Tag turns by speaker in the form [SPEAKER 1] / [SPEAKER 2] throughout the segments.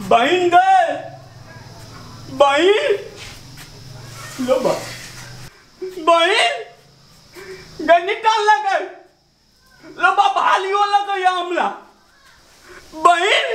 [SPEAKER 1] बहिन गए बहिन लो बा बहिन गए निकाल लगे लो बा भालियो लगे हमला बहिन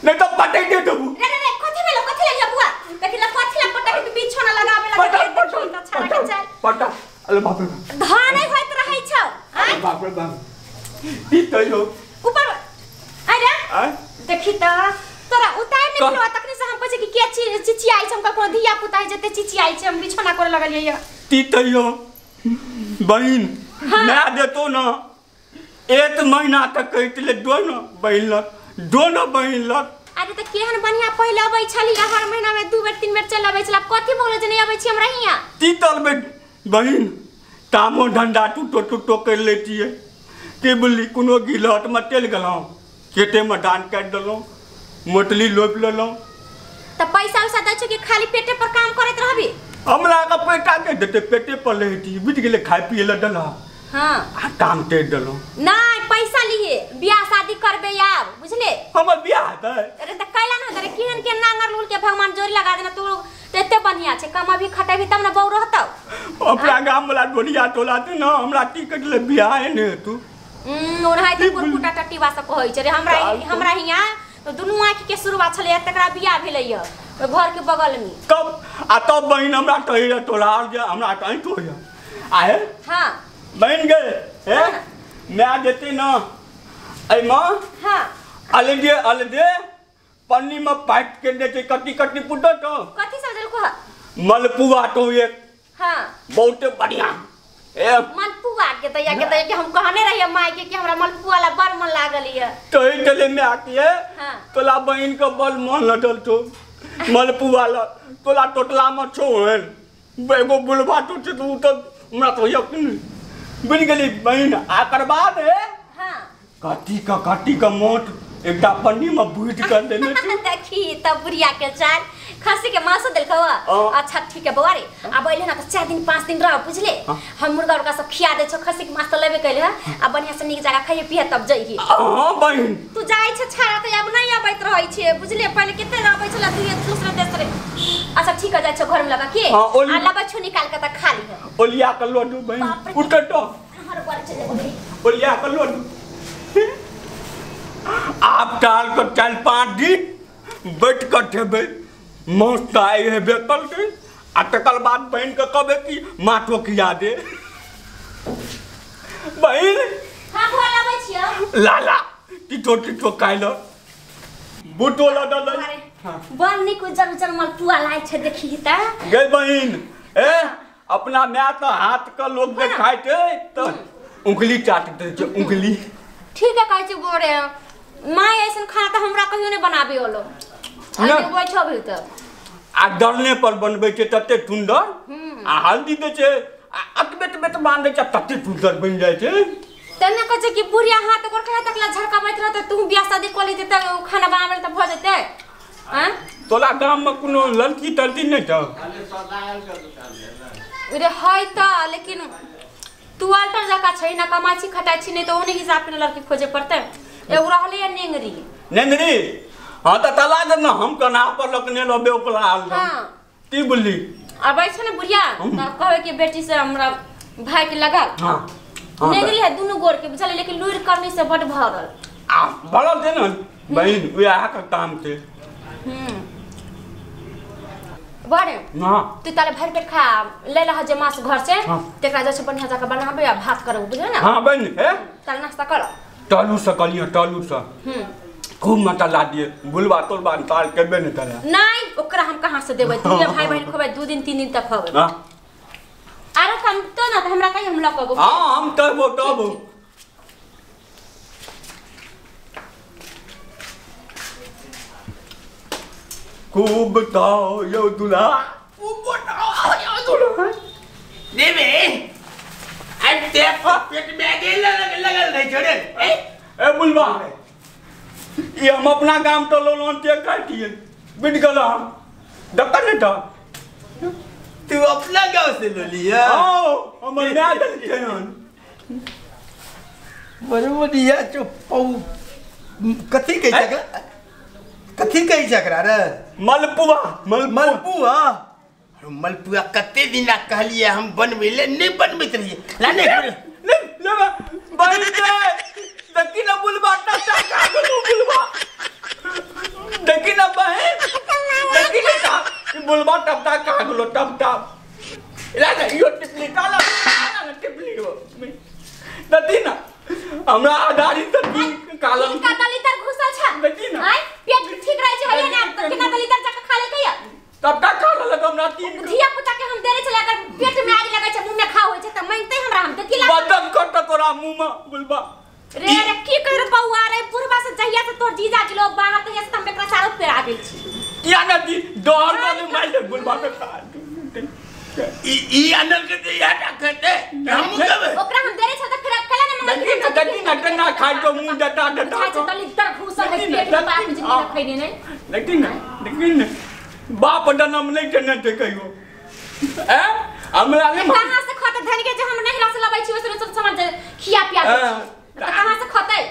[SPEAKER 1] नहीं तो पटे दे देबू।
[SPEAKER 2] रे रे रे कथि भेलो कथि ले बुआ देखि ला कथि ला पटा के बिछोना लगाबे लगे
[SPEAKER 1] पटा पटा
[SPEAKER 2] छाड़ा के चल
[SPEAKER 1] पटा। अरे बाप रे
[SPEAKER 2] धान नहीं होइत रहै छौ।
[SPEAKER 1] अरे बाप रे बाप ई तैयो
[SPEAKER 2] ऊपर अरे देखि त तोरा उतार नहीं भेलो तखनी से हम कहै छै कि के चिचियाइ छै हम कोनो धिया पुता है जते चिचियाइ छै हम बिछोना करे लगलियै य
[SPEAKER 1] ती तैयो बहिन मैं देतो ना एक महीना तक कहत ले दोनो बहिन लग दोनो बहिन लग।
[SPEAKER 2] अरे त केहन बढ़िया पहिले अबै छली हर महीना में 2 बेर 3 बेर चल अबै छला कथि बोले जे नहीं अबै छी हमरा हिया
[SPEAKER 1] ती तल में बहिन तामो धंधा टूटो टूटो कर लेतिए के बोली कोनो गिलहट में तेल गलौ खेते में धान काट देलौ मोटली लोप लेलौ।
[SPEAKER 2] त पैसा उसा दै छौ कि खाली पेटे पर काम करैत रहबी?
[SPEAKER 1] हमरा के पैसा के देते पेटे पर लेती बुझ गेले खाय पिए ल देलौ।
[SPEAKER 2] हां
[SPEAKER 1] आ काम ते देलौ
[SPEAKER 2] नहीं पैसा लिए बियाह शादी करबे आब बुझले
[SPEAKER 1] हमर बियाह हेतै।
[SPEAKER 2] अरे त कैला न रे केहन के नांगर लूल के भगवान जोरी लगा देना तू त एते बढ़िया छै कम अभी खटेबी तब न बौ रहतौ।
[SPEAKER 1] अपना गाम वाला डोलिया टोला ते न हमरा टिकट ले बियाह ने तू
[SPEAKER 2] ओनाहि त कुरकुटा टटीवा सब कहै छै रे हमरा हमरा हिया तो दुनू आँखि के शुरुआत छलै तकरा बियाह भेलै य घर के बगल में
[SPEAKER 1] तब आ तब बहिन हमरा तही टोला जे हमरा तही तो आए।
[SPEAKER 2] हां
[SPEAKER 1] बहिन गए हे मैं देते न ऐ मां।
[SPEAKER 2] हां
[SPEAKER 1] अलगे अलगे पन्नी में पाट के देते कटी कटी पुटो तो
[SPEAKER 2] कथि सब देलको ह
[SPEAKER 1] मलपुआ तो एक।
[SPEAKER 2] हां
[SPEAKER 1] बहुत बढ़िया ए
[SPEAKER 2] मलपुआ के तैया के तैया के हम कहने रहिए माई के कि हमरा मलपुआ ला बड़ मन लागल य
[SPEAKER 1] तही चले में आती है।
[SPEAKER 2] हां
[SPEAKER 1] तोला बहिन के बल मन लटल तो मलपुआ ला तोला टोटला में छो एगो बुलबा तो छै तू तो हमरा तो यकीन बन गेली बहिन आ कर बाद है।
[SPEAKER 2] हां
[SPEAKER 1] काटी का मोट एकटा पन्नी में बूट कर देने छी।
[SPEAKER 2] देखी तब बुढ़िया के चाल खसी के मांस देलखौ। अच्छा ठीक है बौआ रे अब अइले ना त 4 दिन 5 दिन रह बुझले हम मुर्गा उर्गा सब खिया दे छौ खसी के मांस त लेबे कैले ह आ बढ़िया से नीक जगह खाइए पिए तब जइही।
[SPEAKER 1] हां बहिन
[SPEAKER 2] तू जाय छ छाड़ा त अब नहीं अबैत रहै छे बुझले पहिले कते अबै छला दुई दूसरे तेसरे। अच्छा ठीक है जाय छौ घर में लगा के आ लबै छौ निकाल के त खा लिह
[SPEAKER 1] ओलिया के लोडू बहिन उठ तो
[SPEAKER 2] हमर पर चल जेबै
[SPEAKER 1] ओलिया के लोडू आप टाल कर 4-5 दिन बैठ कर ठेबे मस्त आए है बेकल के आ तकर बाद बहिन के कहबे कि माथो खिया दे बहिन।
[SPEAKER 2] हां बुआ लाबै छियो
[SPEAKER 1] लाला टिटो टिटो काइल बूटो ल दल।
[SPEAKER 2] हां बड़ नीक उजर उजर मलपुआ लाइ छै देखी त
[SPEAKER 1] गे बहिन ए अपना my त हाथ के लोग देखाइ छै त उंगली चाट दे छै उंगली।
[SPEAKER 2] ठीक है कहै छै बोरे माय ऐसन खाना त हमरा कहियो नहीं बनाबे होलो आ बैठो भी त
[SPEAKER 1] आ डरने पर बनबै छै तते सुंदर आ हल्दी दै छै आ अतबे तबे त मान दै छै तते सुंदर बनि जाइ छै।
[SPEAKER 2] तने कहै छै कि बुढ़िया हाथ गोर खाय तकला झड़काबैत रहतै तू बियाह शादी क लेते त खाना बनाबे त भ जेतै। हां
[SPEAKER 1] तोला गाम में कोनो लड़की तड़की नहीं छ?
[SPEAKER 2] रे है त लेकिन तू अल्टर जका छै ना कमाइ छी खटाइ छी नहीं त ओने हिसाब के लड़की खोजे पड़तै। एगो रहले या नेंगरी
[SPEAKER 1] नेंगरी। हां त तला दे ना हम कना पर लकने लबे ओकरा हाल।
[SPEAKER 2] हां
[SPEAKER 1] की बोलली
[SPEAKER 2] अबै छै ने बुढ़िया त कहबे कि बेटी से हमरा भाई के लगा।
[SPEAKER 1] हां
[SPEAKER 2] नेंगरी है दुनु गोर के बुझले लेकिन लूर करनी से बड भरल
[SPEAKER 1] आ भरल छै ने बहिन उएह के काम छै।
[SPEAKER 2] बड़े
[SPEAKER 1] हां
[SPEAKER 2] तू ताले भर पेट खा ले लह जे मांस घर से तेकरा जे छै बढ़िया जाके बनाबे आ भात करब बुझले ना।
[SPEAKER 1] हां बहिन हे
[SPEAKER 2] ताले नाश्ता कर
[SPEAKER 1] टलू से कलियो टलू से खूब मसाला दिए बुलवा तोलबा ताल केबे नहीं तला
[SPEAKER 2] नहीं ओकरा हम कहां से देबै तू भाई बहन खबै 2 दिन 3 दिन तक खबै।
[SPEAKER 1] हां
[SPEAKER 2] आरो कम तो ना त हमरा कहीं हम लकबो।
[SPEAKER 1] हां हम तबो तबो खूब बताओ यो दुल्हा खूब बताओ यो दुल्हा
[SPEAKER 3] देवे अब देखो पेट में आगे लगल रहे छोड़े
[SPEAKER 1] ए ए बुलवा ये हम अपना काम तो लोन ते काटिए बिट गला हम दक्कन नहीं था
[SPEAKER 3] तू अपना गांव से ले लिया।
[SPEAKER 1] हां हम मैं दल के हन
[SPEAKER 3] बड़ बढ़िया छौ। कथी कहै छै एकरा? कथी कहै छै एकरा रे?
[SPEAKER 1] मलपुआ।
[SPEAKER 3] मलपुआ? मलपुआ कते दिना कहलियै हम बनबै ले, नहि बनबैत रहियै। ला ने
[SPEAKER 1] ले ले बहिन गे, देखी ना बुलबा टटा खा गेलौ बुलबा। देखी ना बहिन, देखी ना का बुलबा टपटा खा गेलौ टपटा। ला ने यो टिपली काला ना टिपली हो दती ना हमरा आधारी त काला
[SPEAKER 2] का दलितर घुसल छ।
[SPEAKER 1] देखी ना
[SPEAKER 2] आय पेट ठीक रहै छै हइए ना त केना दलितर जाके खा लेलकै या
[SPEAKER 1] तबटा खा लेलक हमरा तीन
[SPEAKER 2] धिया पुता के हम देरे छले। अगर पेट में आग लगै छै मुंह में खा होय छै त मांगते हमरा हम देखी ला
[SPEAKER 1] बदन कट तोरा मुंह में बुलबा।
[SPEAKER 2] रे रे की कर बौआ रे बुढ़बा से जहिया से तोर जीजा गेलो बाहर तहिया से हम एकरा सारो पेरा गेल छी।
[SPEAKER 1] किया ना दी डर दे मार दे बुलबा के खा
[SPEAKER 3] ई ई अनल के दे या कहते हम कहबे
[SPEAKER 2] ओकरा हम देरे छ त फेर कला ना मंगल
[SPEAKER 1] देखी ना देखी ना डंडा खाइ तो मुंह डटा डटा
[SPEAKER 2] खाइ छै दलितर घुसल है पेट में बाप जी ने खैने नहीं।
[SPEAKER 1] देखी ना देखी ना बाप डनम नहीं देने थे कहियो ए हमरा ने
[SPEAKER 2] कहां से खत धन के जे हम नहिरा से लबै छी ओसरे सब समझ खिया पिया दे छी त कहां से खतै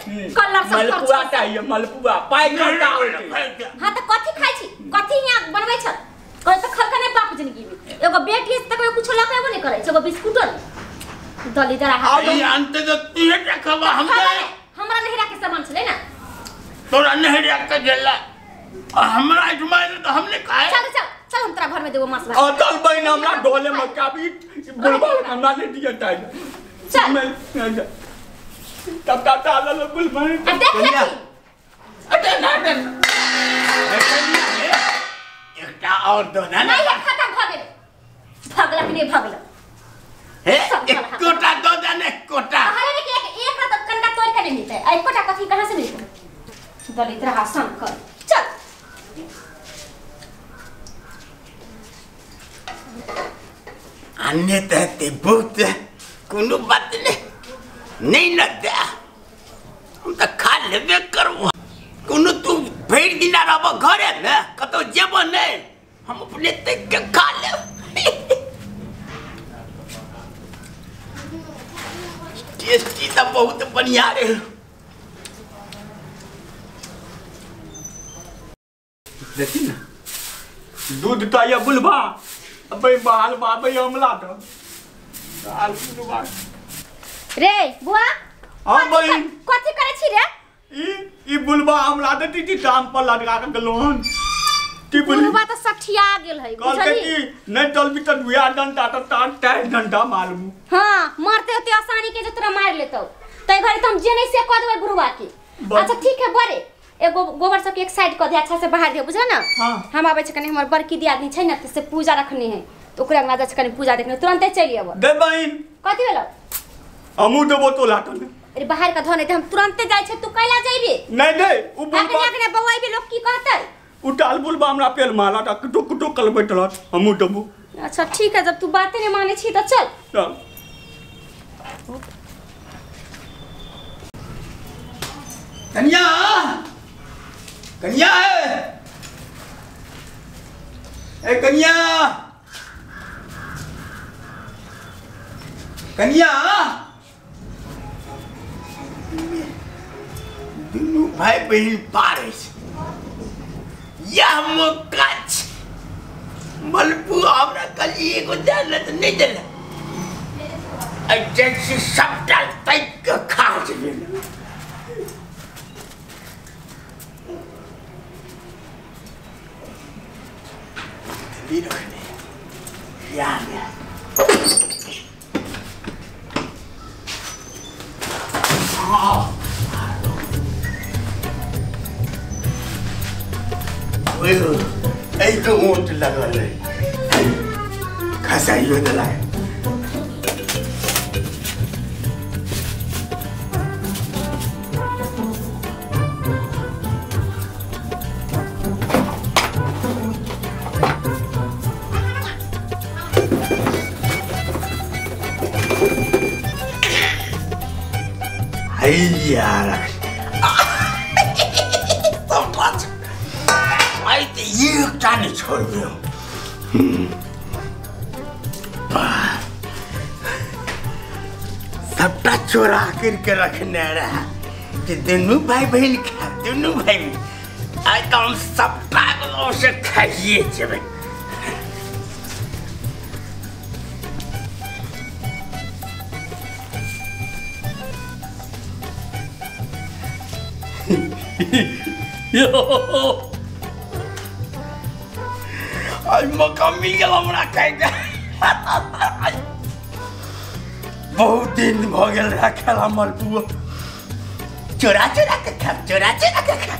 [SPEAKER 2] कलर सब
[SPEAKER 1] मलपुआ चाहिए मलपुआ पाइ करता होय छै।
[SPEAKER 2] हां त कथि खाइ छी कथि हिया बनबै छ कोई त खलका नहीं बाप जिंदगी में। एगो बेटी है त कोई कुछो लकेबो नहीं करै छै एगो बिस्कुटो दलिदर आ
[SPEAKER 3] ई अंत त तू हे खबा हम
[SPEAKER 2] हमरा नहिरा के सामान छलै ना
[SPEAKER 3] तोरा नहिरा के गेला हमरा इजमा त हमने खाए।
[SPEAKER 2] चल चल चल हम तोरा घर में देबो मांस भात।
[SPEAKER 1] अतल बहिन हमरा डोले में काबी बुलबा हमरा नहीं दिया टाइम
[SPEAKER 2] चल
[SPEAKER 1] मैं तब टाटा लल बुलबा
[SPEAKER 2] अब देख ले
[SPEAKER 1] अरे ना ना
[SPEAKER 3] एकटा और दो ना
[SPEAKER 2] नहीं खत्म भ गेल भगला कि नहीं भगला
[SPEAKER 3] हे एकोटा दो दे एकोटा
[SPEAKER 2] अरे के एक एक त कंडा तोड़ के नहीं मिलतै एकोटा कथी कहां से मिलतै दलित रहा शंकर चल
[SPEAKER 3] अन्य ते बहुत कोनो बात नहीं नहीं न दे हम त खा लेबे करबो। कोनो तू भरि दिना रहब घरे ने कतौ जेबो नहीं हम अपने तक के खा लेब। टेस्टी त बहुत बढ़िया रे।
[SPEAKER 1] देखी ना दूध तो ये बुलबा अबे बाल बाबे हमला तो दाल बुलबा
[SPEAKER 2] रे बुआ
[SPEAKER 1] हां बहिन
[SPEAKER 2] कथि करै छी रे?
[SPEAKER 1] ई ई बुलबा हमला देती थी दाम पर लटका के गेलोहन ती
[SPEAKER 2] बुलबा त सठिया गेल है
[SPEAKER 1] बुझली कि नहीं चलबी त दुया डंडा त तार टाइ डंडा मारबू।
[SPEAKER 2] हां मारते होते आसानी के जे तोरा मार लेतौ तै घरी त हम जे नहीं से क देबै बुढ़वा के। अच्छा ठीक है बरे एगो गोबर सब के एक साइड क दे अच्छा से बाहर दे बुझल ना।
[SPEAKER 1] हां
[SPEAKER 2] हम आबै छै कनी हमर बड़की दियादनी छै ना से पूजा रखने है तो ओकरा अंगना जा छै कनी पूजा देखने तुरंते चलि आब।
[SPEAKER 1] दे बहिन
[SPEAKER 2] कथि भेलौ?
[SPEAKER 1] हमू देबो तो लाटन।
[SPEAKER 2] अरे बाहर का धन है हम तुरंते जाय छै तू कैला जइबे?
[SPEAKER 1] नहीं नहीं उ बुलबा
[SPEAKER 2] अपने बौआइबे लोग की कहतै?
[SPEAKER 1] उ टाल बुलबा हमरा पेल माला टा कुटु कुटु कल बैठल हमू देबो।
[SPEAKER 2] अच्छा ठीक है जब तू बाते नहीं माने छी त चल
[SPEAKER 1] चल।
[SPEAKER 3] कन्या कन्या है ए कन्या कन्या दुनू भाई बहिन पार अछि। यह मौका छै मलपुआ हमरा कहलियै एगो देल त नहि देल ऐसे सबटा ताकि के खा जेबै। रखने यार तो ऊँट लगल है खसाइयो दिला। यार एकटा नहि छोड़बै। सबटा चोरा करके रखने रहा कि दुनू भाई बहन खा दुनू भाई आइ तऽ हम सबटा से खाइए जेबै। आज मौका मिल गया हमरा खाइके। बहुत दिन भ गेल रहा खेला मलपुआ। चोरा चोरा के खा चोरा चोरा के खा।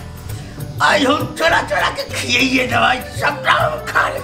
[SPEAKER 3] आज हम चोरा चोरा के खियाइए दवाई सबटा हम खा ले।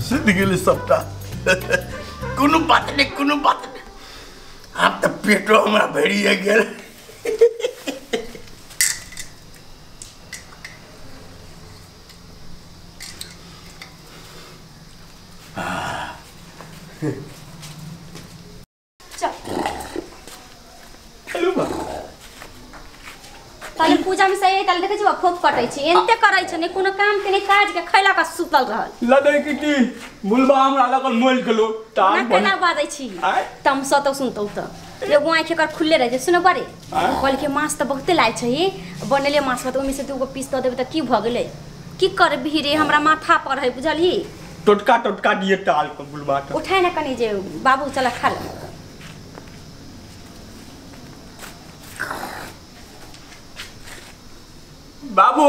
[SPEAKER 3] सिद्ध गेलै सबटा। कोनो बात नहीं कोनो बात नहीं। आब तऽ पेटो हमरा भरिए गेल।
[SPEAKER 2] ताले पूजा में सही ताले देखै छी फोप कटै छी एनते करै छै नै कोनो काम के नै काज के खैला का सुतल रहल
[SPEAKER 1] लगै कि की मुलबा हमरा लगल मोल गेलो
[SPEAKER 2] तार केना बाजै छी तम सतौ सुनतौ त एगो आंखि एकर खुलले रहै छै। सुनो बड़े कहल के माछ त बहुते लाइ छै बनेले माछ त ओमे से दूगो पीस द देबै त की भ गेलै की करबी रे हमरा माथा पर है बुझलही।
[SPEAKER 1] टोटका टोटका दिए टाल के बुलबा त
[SPEAKER 2] उठाय ना कनी जे बाबू चला खा ले।
[SPEAKER 1] बाबू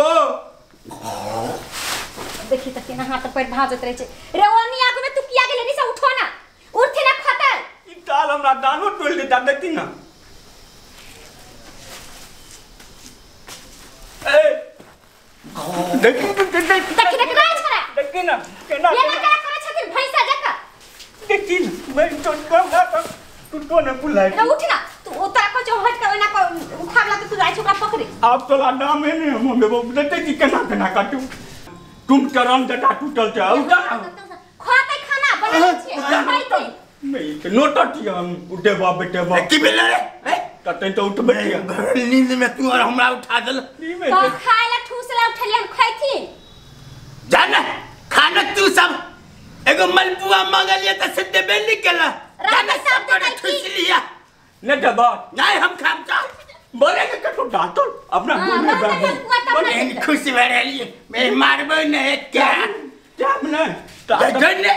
[SPEAKER 2] देखी त केना हाथ पैर भाजत रहे छै रे ओनी आगू में तू किया गेले नि से उठो ना उठे ना खतर
[SPEAKER 1] ई टाल हमरा दानो टोल देता देखती ना। ए देखी देखी
[SPEAKER 2] देखी देख राज करा
[SPEAKER 1] देखी ना केना
[SPEAKER 2] ये ना करा करे छथिन भैंसा जका
[SPEAKER 1] देखी मैं टोटका ना तू तो न बुलाए
[SPEAKER 2] रे उठ ना तू ओतरा को जो हट के ओना को उखाड़ला त तू जाइ छ ओकरा पकड़े।
[SPEAKER 1] आप तो ला नाम है नहीं हम बेबो देखते कि केना केना काटू तुम चरण जटा टूटल छ उठा
[SPEAKER 2] खाते खाना बनाबै छी खाइते
[SPEAKER 1] नहीं तो नोटटी हम उठे बा बेटे बा
[SPEAKER 3] की भेल रे
[SPEAKER 1] तते तो उठबे
[SPEAKER 3] नींद में तू और हमरा उठा देल
[SPEAKER 2] तो खाइला ठूसला उठलियन खाइथिन
[SPEAKER 3] जा ना खाना तू सब एगो मलपुआ मांगलिए त से देबे नहीं केला जाना सब बड़े ठूस लिया
[SPEAKER 1] नहीं देबा
[SPEAKER 3] नहीं हम खाम जा
[SPEAKER 1] बोले के कटो डाटो अपना मुंह में
[SPEAKER 3] बहन खुश भरेलिए मैं मारबो नहीं क्या
[SPEAKER 1] क्या नहीं
[SPEAKER 3] धन्य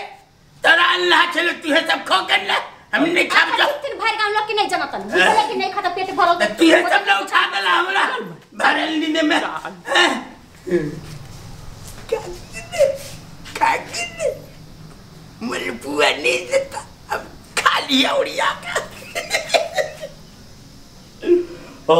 [SPEAKER 3] तोरा अल्लाह चलो तू सब खो कर ले हम नहीं खाब जा
[SPEAKER 2] तीन भर गांव लोग के नहीं जनतन बुझले कि नहीं खाता पेट भरल
[SPEAKER 3] तू सब ना उठा देला हमरा भरल नींद में क्या खा के मलपुआ नहीं देता अब खा लिया उड़िया का।
[SPEAKER 1] ओ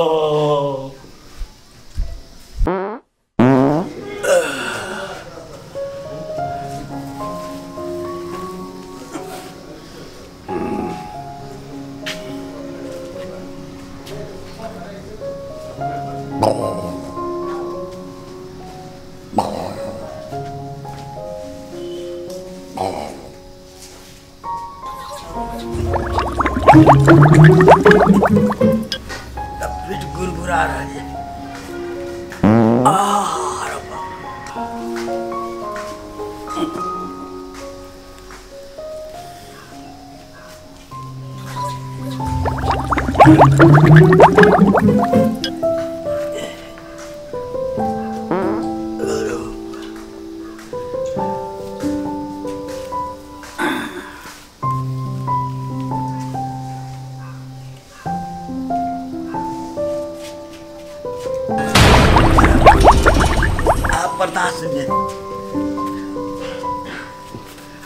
[SPEAKER 3] पेट गुरगुरा रहा है। बर्दाश्त नहि।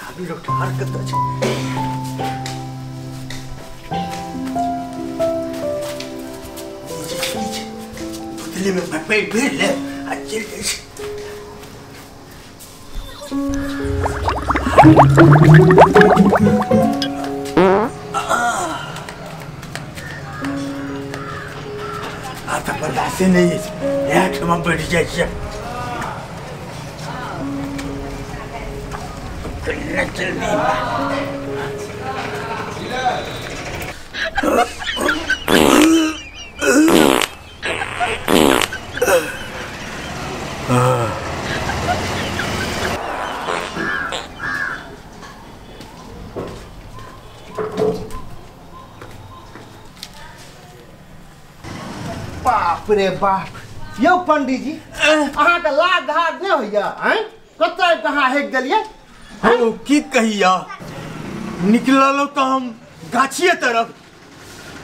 [SPEAKER 3] अभी लोग ठार कतऽ छै? बोतले में पेट भरि ले आ चलि जाइ छै। आ तऽ बर्दाश्ते नहि अछि, इएह ठमा बैठ जाइ छियै।
[SPEAKER 4] बाप रे बाप, यौ पंडीजी अहाँके लाज धार नहि होइया? आँय कतऽ कहाँ हेक देलियै?
[SPEAKER 1] हौ की कहिया, निकललहुँ तऽ हम गाछिए तरफ,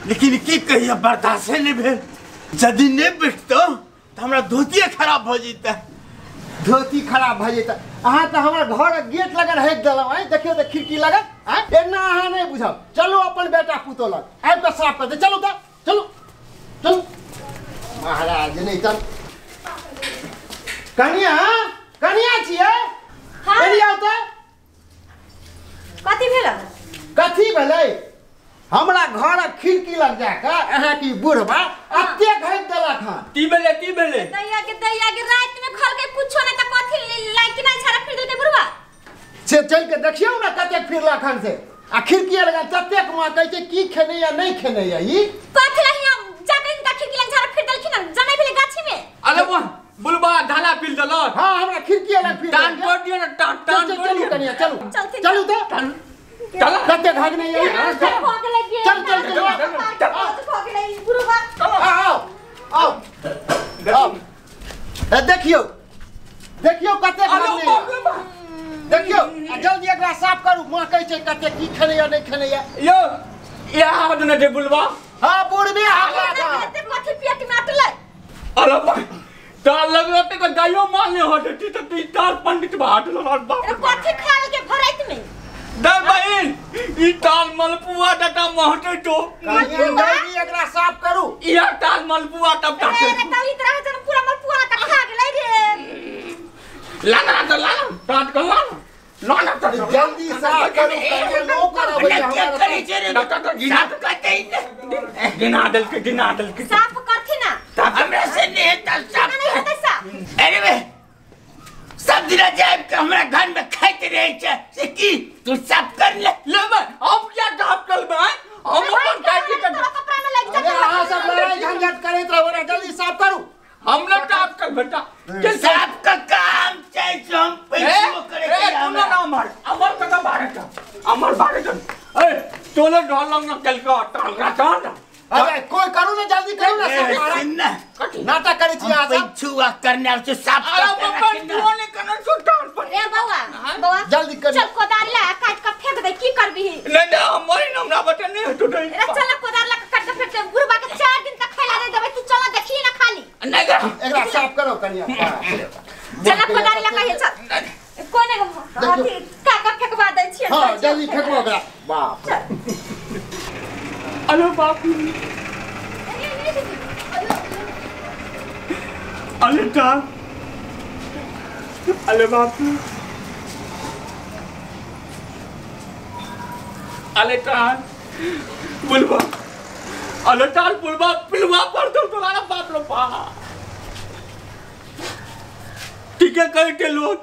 [SPEAKER 1] लेकिन की कहिया बर्दाश्ते नहि भेल। यदि नहि बैठतहुँ तऽ हमरा धोतिए खराब भऽ जैतै।
[SPEAKER 4] धोती खराब भऽ जैतै? अहाँ तऽ हमर घरक गेट लगन हेक देलहुँ। आँय देखियौ तऽ खिड़की लगन। आँय एना अहाँ नहि बुझब। चलू अपन बेटा पुतोह लग आबि कऽ साफ कर दे। चलू तऽ चलू चलू महाराज। नहि चल कनिया, कनिया छियै? एनी आउ तऽ।
[SPEAKER 2] कथी भेल?
[SPEAKER 4] कथी भेलै? हमरा घरक खिड़की लग जाकऽ अहाँके ई बुढ़बा एतेक घाटि देलक हन।
[SPEAKER 1] की भेलै की भेलै?
[SPEAKER 2] दैया के दैया के राति में खलकै कुछो नहि तऽ कथी लाइक नहि छाड़ा फिर देलकै बुढ़बा।
[SPEAKER 4] से चलि के देखियौ ने कतेक फिरलक हन से। आ खिड़की लग ततेक माँ कहै छै की खेने या नहि खेने या ई
[SPEAKER 2] कथी ला हियां जाके हिनका खिड़की लग झाड़ा फिर देलखिन हन, जनै भेलै गाछी में।
[SPEAKER 1] अरे वाह बुढ़बा ढाला पील देलक।
[SPEAKER 4] हाँ हमरा खिड़की लग फिर
[SPEAKER 1] टान तोड़ दियौ ने, टान टान
[SPEAKER 4] चलू चलू कनिया चलू चलू तऽ
[SPEAKER 1] चल
[SPEAKER 4] कतेक भागने या। चल चल चल आओ आओ आओ देखियौ देखियौ कतेक भागने। देखियौ जल्दी एकरा साफ करू। माँ कहै छै कतेक की खेने या नहि खेने या।
[SPEAKER 1] यौ इएह हटने छै बुढ़बा।
[SPEAKER 4] हाँ बुढ़बे
[SPEAKER 2] कथी पेट में अटलै।
[SPEAKER 1] अरे तार लगते तो गायो माल नहीं हटती तो ती तार पंडित बाट बाप
[SPEAKER 2] कथी खा के भराइत में
[SPEAKER 1] दे बहिन ई ताल मलपुआ टटा महटे तो
[SPEAKER 4] जल्दी एकरा साफ करू।
[SPEAKER 1] इहा ताल मलपुआ टप टप
[SPEAKER 2] रे ताल ई तरह जन पूरा मलपुआ त खा गेलै रे।
[SPEAKER 1] लाना तो लाना टाट कर लाना लाना तो
[SPEAKER 4] जल्दी साफ करू। कनिया लो करबै
[SPEAKER 3] हमरा करै छै रे साफ करतै ने।
[SPEAKER 1] गिना दल के गिना दल के
[SPEAKER 2] साफ करथि ना।
[SPEAKER 3] हमरा से नहीं हेतै साफ।
[SPEAKER 2] नहीं हेतै साफ।
[SPEAKER 3] अरे बे सब दिन जाब के हमरा घर में खाइत रहै छै से की तू साफ कर ले।
[SPEAKER 1] ले बे हम क्या साफ करबै? हम अपन काटी के
[SPEAKER 2] कपड़ा में लागि जात।
[SPEAKER 4] अहाँ सब लड़ाई झंझट करैत रहू रे, जल्दी साफ करू।
[SPEAKER 1] हम लोग साफ कर बेटा।
[SPEAKER 3] के साफ का काम छै हम पैसो करे के
[SPEAKER 1] सुनो ना अमर अमर कत भारत अमर भारत ए तोले ढोल लंग न कल का टांगा टांगा।
[SPEAKER 4] अरे कोई करू ना जल्दी करू ना साफ। नाटक करै छी अहाँ सब।
[SPEAKER 3] पैछुआ करने आबै छै साफ
[SPEAKER 1] अरे बाबा तू ने कनन सो टांग पर।
[SPEAKER 2] ए बौआ बौआ
[SPEAKER 4] जल्दी कर।
[SPEAKER 2] चल कोदारी ला काट के फेंक दे। की करबी?
[SPEAKER 1] नहीं नहीं हमर हमरा बटे नहीं हटो दे।
[SPEAKER 2] अरे चल कोदारी ला काट के फेंक दे। बुढ़बा के 4 दिन तक खैला दे देबै। तू चल देखी ना खाली।
[SPEAKER 1] नहीं
[SPEAKER 4] एकरा साफ करो कनिया।
[SPEAKER 2] चल कोदारी ला कहिए चल। कोने अथी का का फेंकवा दै छियै।
[SPEAKER 4] हां जल्दी फेंकवा ओकरा। बाप
[SPEAKER 1] अरे बाप अरे टा अरे बाप अरे टा बुलबा अरे टाल बुलबा पिलवा पर तो तोरा बाप लो पा ठीक है कह के लोग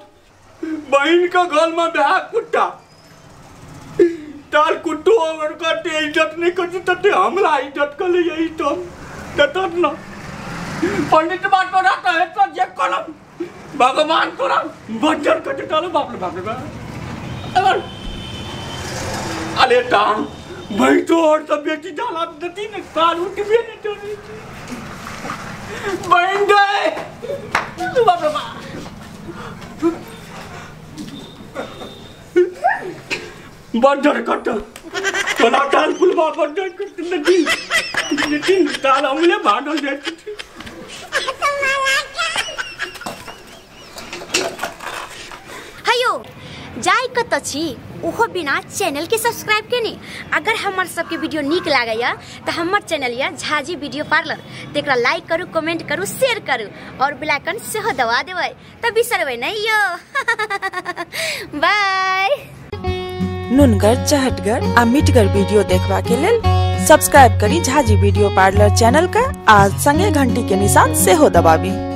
[SPEAKER 1] बहन का घर में ब्याह कुत्ता तार कुट्टू और का इज्जत नहीं करती तते हमरा इज्जत कर ले यही तो तत न पंडित बात तोरा कहे तो जे करब भगवान तोरा बज्जर कटे डालो। बाप रे बाप रे बाप अरे टांग भाई तो और सब बेटी डाला देती ने तार उठ भी नहीं चली बहन गए बाप रे बाप बज्जर कट तोरा टाल पुलवा बज्जर कट नदी नदी ताल हमले भागल जाइत।
[SPEAKER 2] कतऽ छी ओहो बिना चैनल के सब्सक्राइब केने। अगर हमर सबके वीडियो नीक लागैया तऽ हमर चैनल यऽ झाजी वीडियो पार्लर, तेकरा लाइक करू, कमेंट करू, शेयर करू और बेल आइकन सेहो दबा देबै, तऽ बिसरबै नहि यो। बाय।
[SPEAKER 5] नुनगर, चहटगर आ मिठगर वीडियो देखबा के लेल सब्सक्राइब करी झाजी वीडियो पार्लर चैनल का आ संगे घंटी के निशान सेहो दबाबी।